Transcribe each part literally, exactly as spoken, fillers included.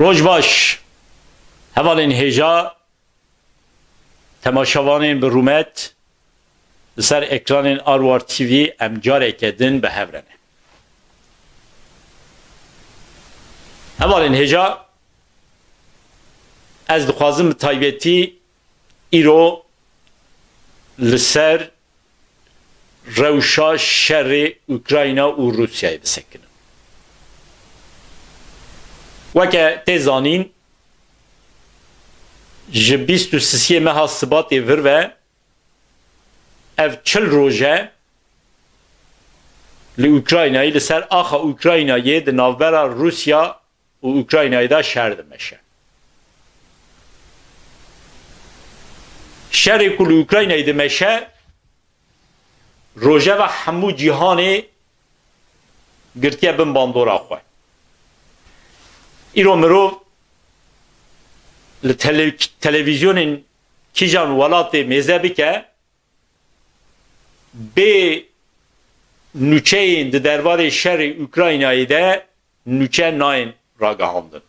Roj baş, hevalên hêja, temaşevanên bi rûmet, li ser ekranên Arwar T V em careke din bi hev re ne. Hevalên hêja, ez dixwazim bi taybetî îro li ser rewşa şerê Ukrayna û Rûsyayê bisekinim. Weke tê zanîn, ji bîst û sisiyê meha Sibatê vir ve ev çil roj e li Ukraynayê, li ser axa Ukraynayê di navbera Rûsya û Ukraynayê de şer dimeşe. Şerê ku li Ukraynayê dimeşe, rojeva hemû cîhanê girtiye bin bandora xwe. Îro mirov li tele-, televîzyonên kîjan welatê mêze bike, bê nûçeyên di derbarê şerê Ukraynayê de nûçe nayên ragihandin.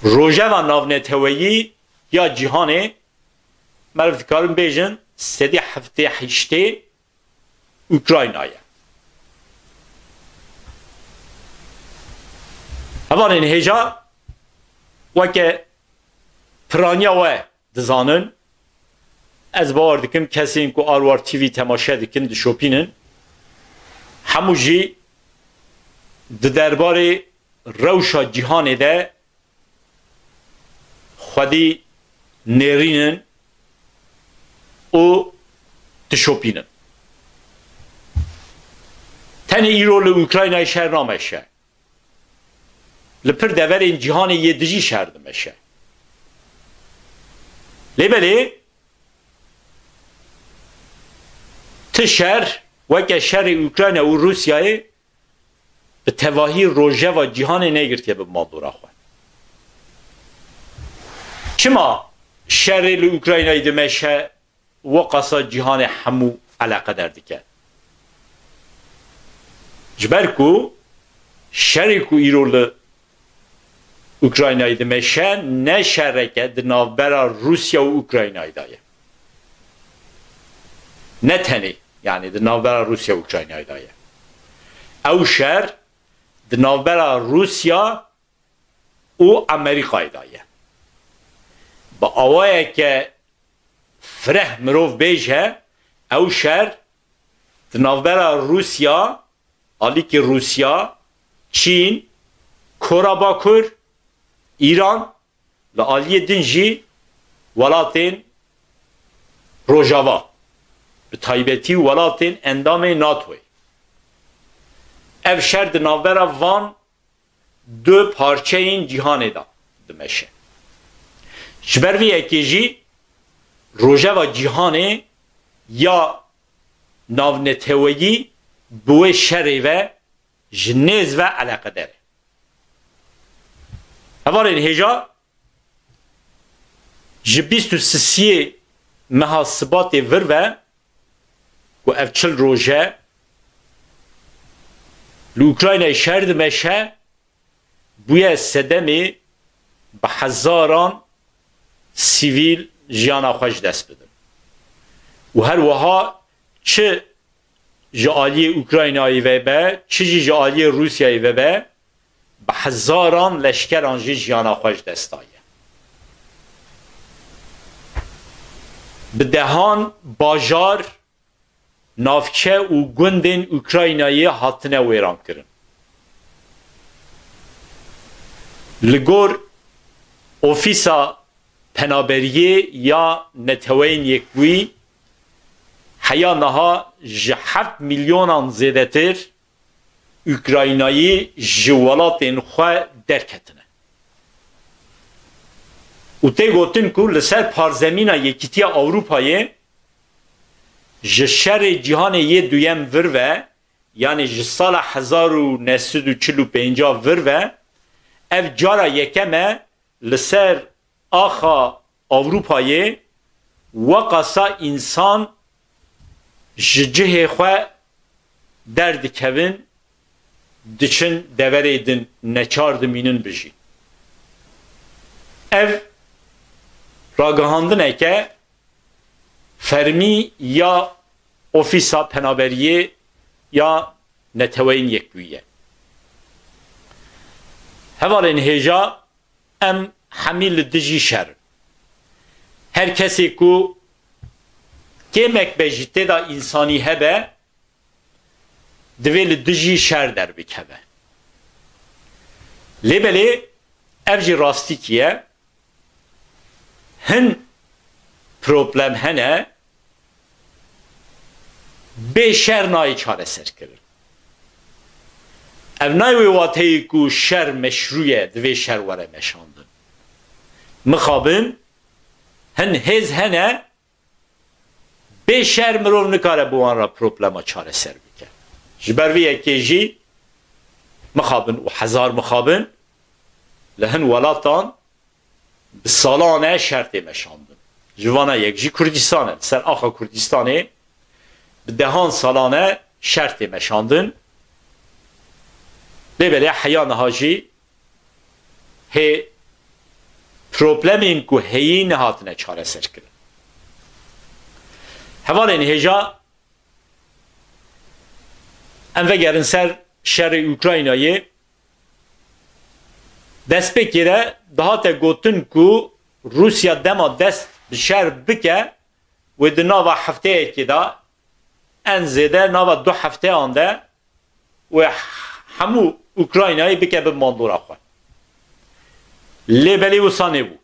Rojeva navneteweyî ya cîhanê, meriv dikarin bêjin, sedî heftê heştê Ukrayna ye. Hevalên hêja, weke piraniya we dizanin. Ez bawer dikim kesên ku Arwar T V temaşe dikin, dişopînin. Hemû jî di derbarê rewşa cîhanê de xwedî nêrînin û dişopînin. Tenê îro li Ukraynayê şer nameşe. Li pir deverên cîhanê yê dijî şer dimeşe. Lê belê ti şer weke şerê Ukrayna û Rûsyayê bi tevahî rojeva cîhanê negirtiye bi bandora xwe. Çima şerê li Ukraynayê dimeşe weqasa cîhanê hemû eleqeder dike? Ji ber ku şerê ku îro li Ukraynayê dimeşe ne şereke di navbera Rûsya û Ukraynayê de ye. Ne tenê, yanî di navbera Rûsya û Ukraynayê de ye. Ew şer di navbera Rûsya û Amerîkayê de ye. Bi awayeke fireh mirov bêje, ew şer di navbera Rûsya, alîkî Rûsya, Çîn, Kora Bakur, Îran, li aliyê din jî welatên Rojava, bi taybetî welatên endamê NATOyê. Ev şer di navbera van du parçeyên cîhanê de dimeşe. Ji ber vê yekê jî rojeva cîhanê ya navneteweyî bi wê şerê ve ji nêz ve eleqeder e. Hevalên hêja, ji bîst û sisiyê meha Sibatê vir ve ku ev çil roj e, li Ukraynayê şer dimeşe, bûye sedemê bi hezaran sivîl jiyana xwe ji dest bidin. Û her wiha çi ji aliyê Ukraynayê ve be, çi jî ji aliyê Rûsyayê ve be, bi hezaran leşkeran jî jiyana xwe ji dest daye. Bi dehan bajar, navçe û gundên Ukraynayê hatine wêrankirin. Li gor Ofîsa Penaberiyê ya Neteweyên Yekbûyî, heya niha ji heft milyonan zêdetir Ukraynayî ji welatên xwe derketine. Û tê gotin ku li ser parzemîna Yekîtiya Ewropayê ji şerê cîhanê yê duyem vir ve, yanî ji sala hezar û neh sed û çil û pênc vir ve, ev cara yekem e li ser axa Ewropayê weqasa însan ji cihê xwe derdikevin, diçin deverê din, neçar dimînin bijî. Ev ragihandineke fermî ya Ofîsa Penaberiyê ya Neteweyên Yekbûyî ye. Hevalên hêja, em hemî li dijî şer in. Her kesê ku kêmek be jî tê de însanî hebe, divê li dijî şer derbikeve. Lê belê ev jî rastîkî ye. Hin problem hene, bê şer nayê çareserkirin. Ev nayê wê wateyê ku şer meşrû ye, divê şer were meşandin. Mixabin, hin hêz hene, bê şer mirov nikare bi wan re problema çareser bike. Ji ber vê yekê jî mixabin û hezar mixabin li hin welatan bi salan e şer tê meşandin. Ji vana yek jî Kurdistan e. Li ser axa Kurdistanê bi dehan salan e şer tê meşandin. Lê belê heya niha jî hê problemên ku heyî nehatine çareserkirin. Hevalên hêja, em vegerin ser şerê Ukraynayê. Destpêkê de dihate gotin ku Rûsya dema dest bi şer bike, wê di nava hefteyekê de, en zêde nava du hefteyan de, wê hemû Ukraynayê bike bin bandora xwe. Lê belê wisa nebû.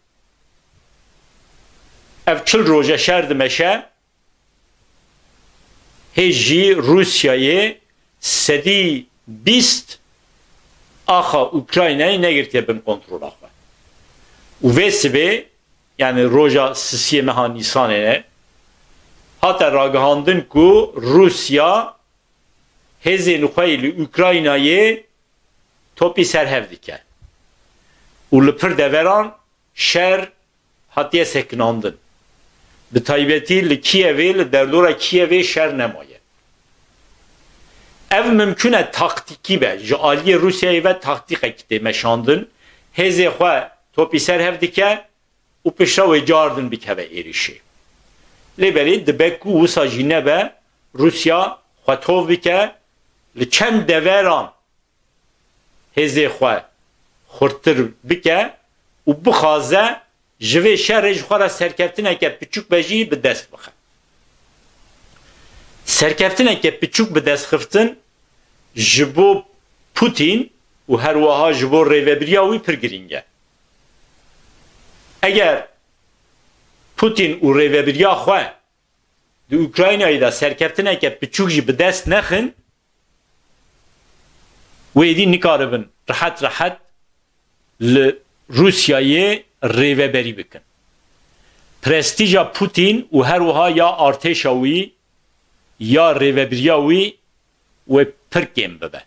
Ev çil roj e şer dimeşe, hê jî Rûsyayê sedî bîst axa Ukraynayê negirtiye bin kontrola xwe. Û vê sibê, yani roja sisiyê meha Nîsanê ne, hate ragihandin ku Rûsya hêzên xwe yê li Ukraynayê topî ser hev dike û li pir deveran şer hatiye sekinandin. Bi taybetî li Kiyevê, li derdora Kiyevê şer nemaye. Ev mimkun e taktîkî be, ji aliyê Rûsyayê ve taktîkekî tê meşandin, hêzê xwe topî ser hev dike û piştre wê cardin bikeve êrişê. Lê belê dibe ku wisa jî nebe, Rûsya xwe tov bike, li çend deveran hêzê xwe xurttir bike û bixwaze ji vê şerê ji xwe re serkeftineke piçûk be jî bi dest bixe. Serkeftineke piçûk bi dest xiftin ji bo Putin û her wiha ji bo rêvebiriya wî pir girîng e. Eger Putin û rêvebiriya xwe di Ukraynayê de serkeftineke piçûk jî bi dest nexin, wê dî nikaribin rehet rehet li Rûsyayê rêveberî bikin. Prestîja Putin û her wiha ya artêşa wî, ya rêvebiriya wî wê pir kêm bibe.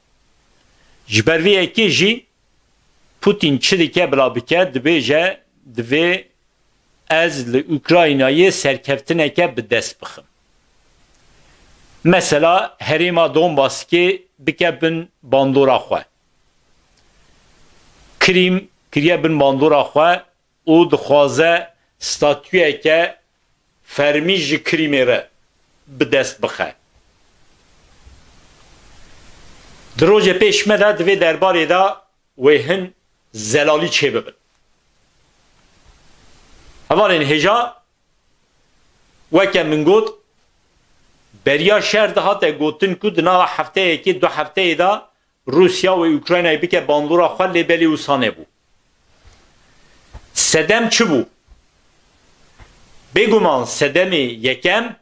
Ji ber vê yekê jî Putin çi dike bila bike, dibêje, divê ez li Ukraynayê serkeftineke bi dest bixim. Mesela herêma Donbaskê bike bin bandora xwe. Krîm kiriye bin bandora xwe û dixwaze statuyeke fermî ji Krîmê re bi dest bixe. Di rojê pêş me de di vê derbarê de wê hin zelalî çêbibin. Hevalên hêja, weke min got, beriya şer dihate gotin ku di nava hefteyekê, du hefteyê de Rûsya wê Ukraynayê bike bandora xwe, lê belê wisa nebû. Sedem çi bû? Bêguman sedemê yekem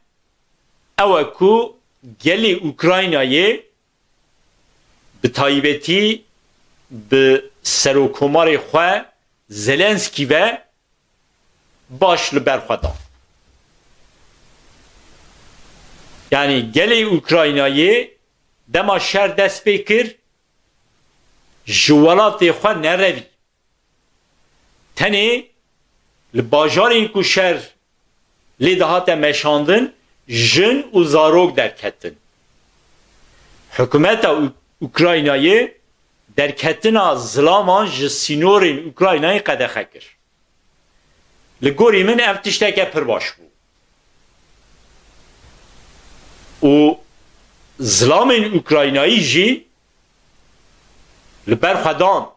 ew e ku gelê Ukraynayê, bi taybetî bi serokkomarê xwe Zelenskî ve baş li ber xwe da. Yanî gelê Ukraynayê dema şer dest pê kir, ji welatê xwe nerevî. Tenê li bajarên ku şer lê dihate meşandin, jin û zarok derketin. Hikûmeta Û-, Ukraynayê derketina zilaman ji sînorên Ukraynayê qedexe kir. Li gorî min ev tişteke pir baş bû. Û zilamên Ukraynayî jî li ber xwe dan,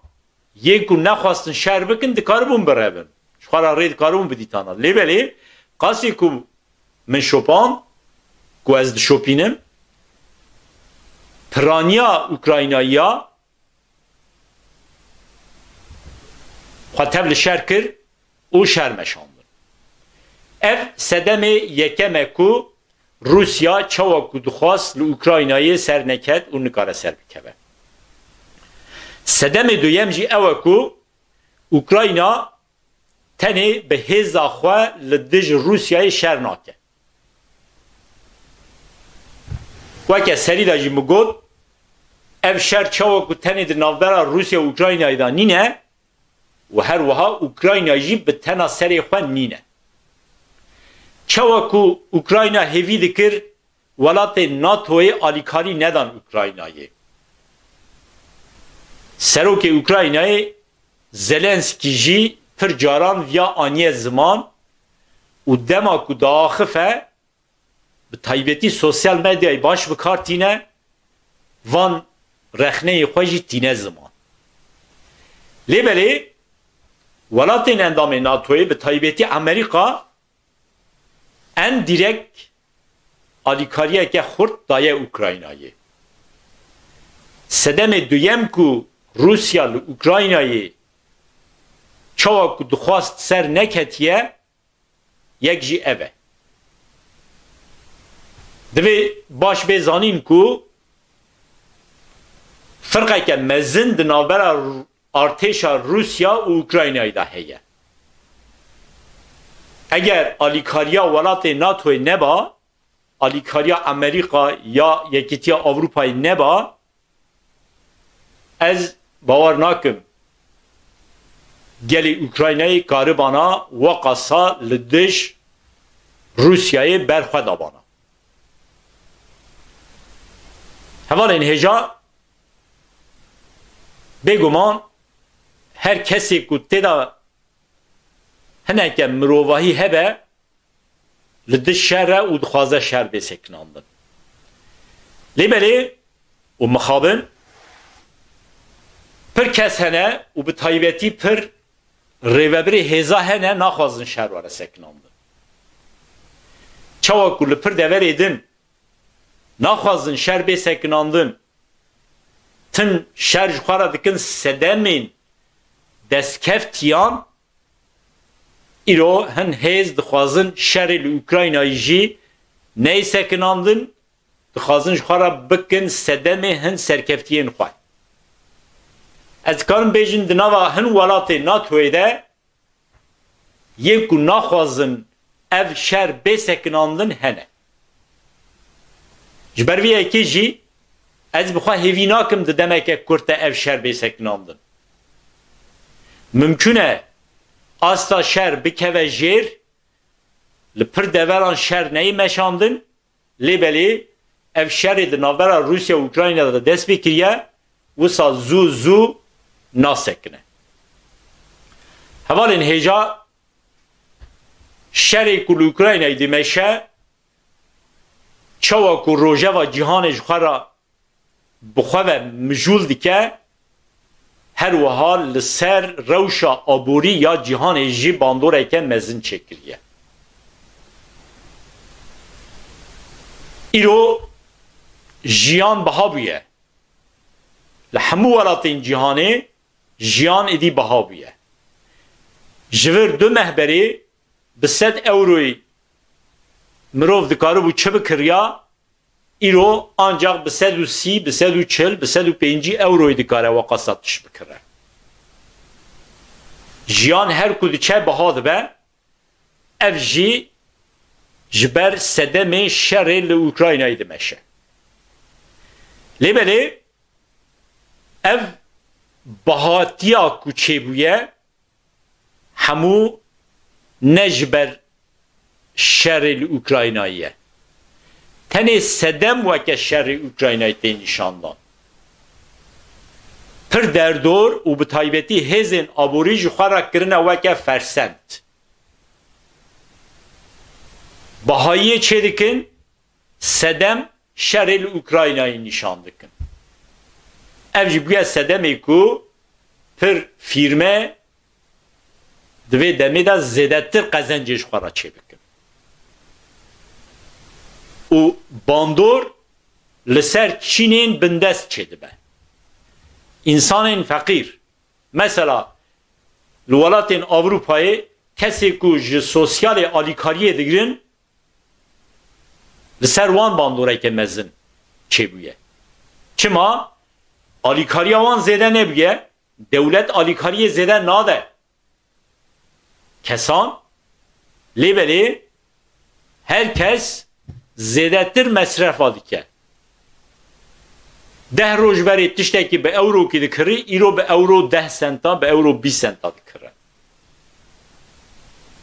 yên ku nexwestin şer bikin, dikaribûn birevin. Ji xwe re rê dikaribûn bidîtana. Lê belê qasî ku min şopand, ku ez dişopînim, piraniya Ukraynayiya xwe tev li şer kir û şer meşandin. Ev sedemê yekem e ku Rûsya çawa ku dixwast li Ukraynayê ser neket û nikare ser bikeve. Sedemê duyem jî ew e ku Ukrayna tenê bi hêza xwe li dij Rûsyayê şer nake. Weke serî de jî min got, ev şer çawa ku tenê di navbera Rûsya û Ukraynayê de nîne û her wiha Ukrayna jî bi tena serê xwe nîne. Çawa ku Ukrayna hêvî dikir welatên NATOyê alîkarî nedan Ukraynayê. Serokê Ukraynayê Zelenskî jî pir caran viya aniye ziman û dema ku diaxife, bi taybetî sosyal medyayê baş bi kar tîne, van rexneyê xwe jî tîne ziman. Lê belê welatên endamê NATOyê, bi taybetî Amerîka, en dîrek alîkariyeke xurt daye Ukraynayê. Sedemê duyem ku Rûsya li Ukraynayê çawa ku dixwast ser neketiye, yek jî ev e. Divê baş bê zanîn ku firqeke mezin di navbera artêşa Rûsya û Ukraynayê de heye. Eger alîkariya welatê NATOyê neba, alîkariya Amerîka ya Yekîtiya Ewropayê neba, ez bawer nakim gelê Ukraynayê karibana weqasa li dij Rûsyayê ber xwe dabana. Hevalên hêja, bêguman her kesê ku tê de hineke mirovahî hebe, li dij şer e û dixwaze şer bê sekinandin. Lê belê û mixabin pir kes hene û bi taybetî pir rêvebirê hêza hene, naxwazin şer were sekinandin. Çawa ku li pir deverê din naxwazin şer bê sekinandin, tim şer ji xwe re dikin sedemên destkeftiyan, îro hin hêz dixwazin şerê li Ukraynayê jî neyê sekinandin, dixwazin ji xwe re bikin sedemê hin serkeftiyên xwe. Ez dikarim bêjin di nava hin welatê NATOyê de yên ku naxwazin ev şer bê sekinandin hene. Ji ber vê yekê jî ez bi xwe hêvî nakim di demeke kurt de ev şer bê sekinandin. Mimkûn e asta şer bikeve jêr, li pir deveran şer neyê meşandin, lê belê ev şerê di navbera Rûsya û Ukrayna de dest pê kiriye, wisa zû zû nasekine. Hevalên hêja, şerê ku li Ukraynayê dimeşe, çawa ku rojeva cîhanê ji xwe re bi xwe ve mijûl dike, her wiha li ser rewşa aborî ya cîhanê jî bandoreke mezin çêkiriye. Îro jiyan biha bûye. Li hemû welatên cîhanê jiyan êdî biha bûye. Ji vir du meh berê bi sed ewroyê mirov dikaribû çi bikiriya, îro ancak bi sed û sî, bi sed û çil, bi sed û pêncî ewroyê dikare weqasa tişt bikire. Jiyan her ku diçe biha dibe, ev jî ji ber sedemê şerê li Ukraynayê dimeşe. Lê belê ev bihatiya ku çêbûye, hemû ne ji ber şerê li Ukraynayê ye. Tenê sedem weke şerê Ukraynayê tê nîşandan. pir derdor û bi taybetî hêzên aborî ji xwe re kirine weke fersend. Bahayiyê çêdikin, sedem şerê li Ukraynayê nîşan dikin. Ev jî bûye sedemê ku pir fîrme di vê demê de zêdetir qezencê ji xwe re çêbikin. Û bandor li ser çînên bindest çêdibe. Însanên feqîr, mesela li welatên Ewropayê kesê ku ji sosyalê alîkariyê digirin, li ser wan bandoreke mezin çêbûye. Çima? Alîkariya wan zêde nebûye, dewlet alîkariyê zêde nade kesan, lê belê her kes zêdetir mesrefa dike. Deh roj berê tiştekî bi ewrokî dikirî, îro bi ewro deh senta, bi ewro bîst senta dikire.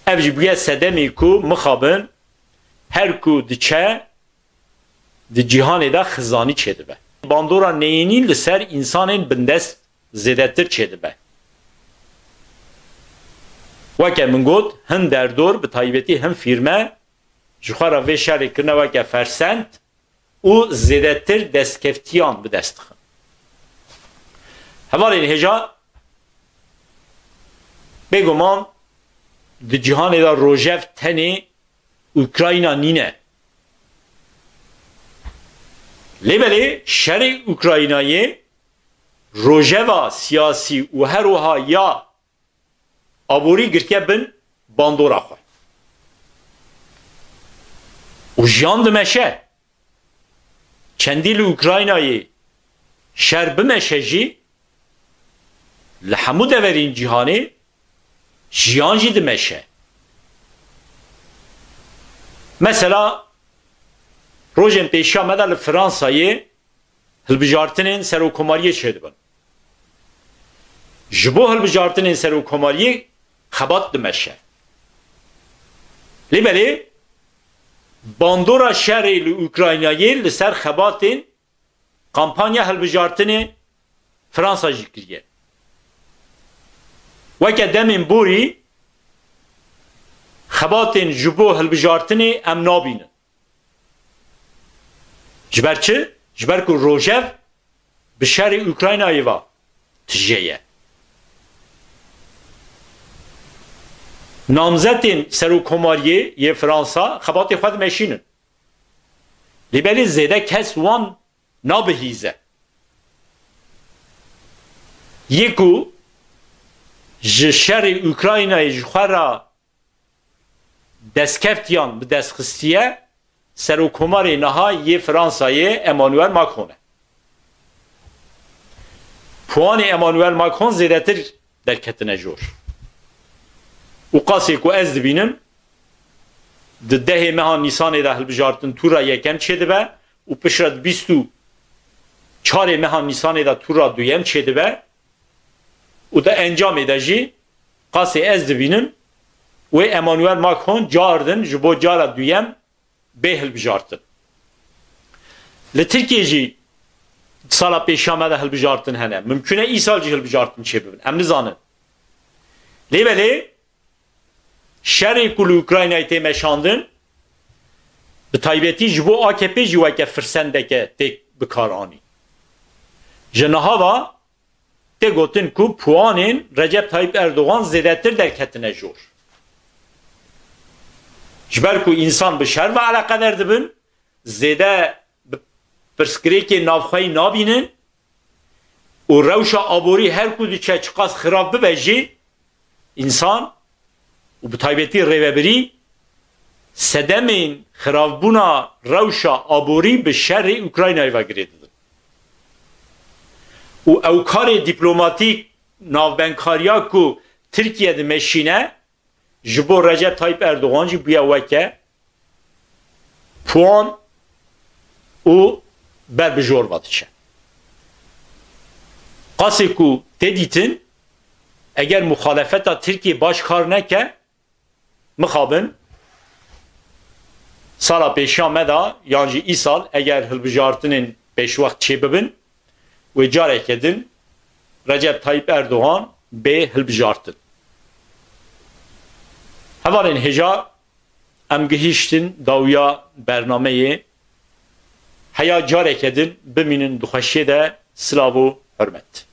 Ev jî bûye sedemê ku mixabin her ku diçe di cîhanê de xizanî çêdibe. Bandora neyênî li ser însanên bindest zêdetir çêdibe. Weke min got, hin derdor, bi taybetî hin fîrme ji xwe re vê şerê kirine weke fersend û zêdetir destkeftiyan bi dest dixin. Hevalên hêja, bêguman di cîhanê de rojev tenê Ukrayna nîne. Lê belê şerê Ukraynayê rojeva siyasî û her wiha ya aborî girtiye bin bandora xwe. Û jiyan dimeşe. Çendî li Ukraynayê şer bimeşe jî, li hemû deverên cîhanê jiyan jî dimeşe. Mesela, rojên pêşiya me de li Fransayê hilbijartinên serokkomariyê çêdibin. Ji bo hilbijartinên serokkomariyê xebat dimeşe. Lê belê bandora şerê li Ukraynayê li ser xebatên kampanya hilbijartinê Fransa jî kiriye. Weke demên borî xebatên ji bo hilbijartinê em nabînin. Ji ber çi? Ji ber ku rojev bi şerê Ukraynayê ve tije ye. Namzetên serokkomariyê yê Fransa xebatê xwe dimeşînin. Lê belê zêde kes wan nabihîze. Yê ku ji şerê Ukraynayê ji xwe re destkeftiyan bi dest xistiye, serokkomarê niha yê Fransayê Emmanuel Macron e. Puanê Emmanuel Macron zêdetir derketine jor. Û qasê ku ez dibînim, di dehê meha Nîsanê de hilbijartin tûra yekem çêdibe û piştre di bîst û çarê meha Nîsanê de tûra duyem çêdibe û di encamê de jî qasê ez dibînim wê Emmanuel Macron car din ji bo cara duyem bê hilbijartin. Li Tirkiyê jî sala pêşiya me de hilbijartin hene. Mimkun e îsal jî hilbijartin çêbibin. Em nizanin. Lê belê şerê ku li Ukraynayê tê meşandin, bi taybetî ji bo A K P jî weke firsendeke tê bikaranî. Ji niha ve tê gotin ku puanên Recep Tayyip Erdogan zêdetir derketine jor. Ji ber ku însan bi şer ve eleqedar dibin, zêde bi pirsgirêkê navxweyî nabînin û rewşa aborî her ku diçe çiqas xirab bibe jî, însan û bi taybetî rêvebirî sedemên xirabûna rewşa aborî bi şerê Ukraynayê ve girê didin. Û ew karê dîplomatîk, navbenkariya ku Tirkiye dimeşîne, ji bo Recep Tayyip Erdogan jî bûye weke puan û ber bi jor ve diçe. Qasê ku tê dîtin, eger muxalefeta Tirkiyê baş kar neke, mixabin sala pêşiya me de yan jî îsal eger hilbijartinên pêşwext çêbibin, wê careke din Recep Tayyip Erdogan bê hilbijartin. Hevalên hêja, em gihîştin dawiya bernameyê. Heya careke din bimînin di xweşiyê de, silav û hurmet.